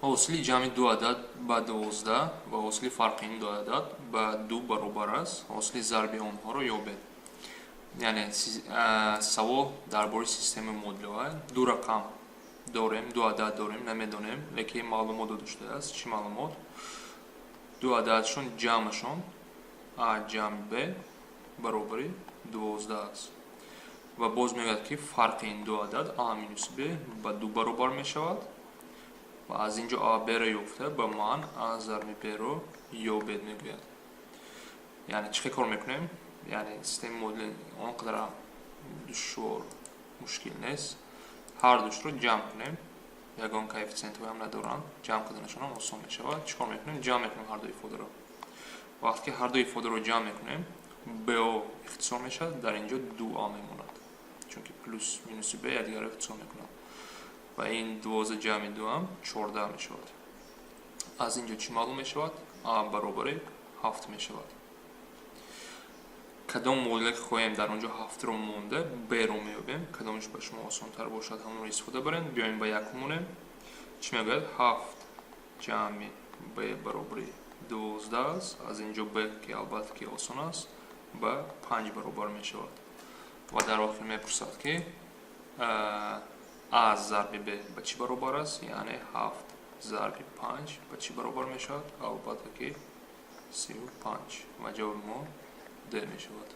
Ҳосили ҷамъи ду адад ба 12 ва ҳосили фарқи ин ду адад ба ду баробар аст. Ҳосили зарби онҳоро ёбед. Яъне савол дар бораи системаи модулиҳо. Ду рақам дорем, ду адад дорем, намедонем, лекин маълумот дода шудааст. Чӣ маълумот? Ду ададшон ҷамъашон, а ҷамъи б, баробари 12 аст. Ва боз мегӯяд, ки фарқи ин ду адад, а минус б, ба ду баробар мешавад. Ва аз ин ҷо а б-ро ёфта, ба ман а зарби б-ро ёбед, мегӯяд. Яъне чӣ хел кор мекунем? Яъне системаи модули он қадарам душвор, мушкил нест. Ҳар душро ҷамъ кунем, ягон коэффисиентҳоям надоранд, ҷамъ карданашонам осон мешавад. Чӣ кор мекунем? Ҷамъ мекунем ҳар ду ифодаро. Вақте ки ҳар ду ифодаро ҷамъ мекунем, бо ихтисор мешавад, дар ин ҷо ду а мемонад, чунки плюс минуси б якдигарро ихтисор мекунад. Ва ин 12 ҷамъи дуам 14 мешавад. Аз ин ҷо чӣ маълум мешавад? А баробари ҳафт мешавад. Кадом модуле ки хоҳем, дар он ҷо ҳафтро монда, б-ро меёбем. Кадомаш ба шумо осонтар бошад, ҳамонро истифода барем. Биёем, ба якум монем. Чӣ мегӯяд? Ҳафт ҷамъи б баробари 12 аст. Аз ин ҷо б, ки албатта ки осон аст, ба панҷ баробар мешавад. Ва дар охир мепурсад, ки а зарби б ба чӣ баробар аст, яъне ҳафт зарби панҷ ба чӣ баробар мешавад? Албатта ки 35. Ва ҷавоби мо д мешавад.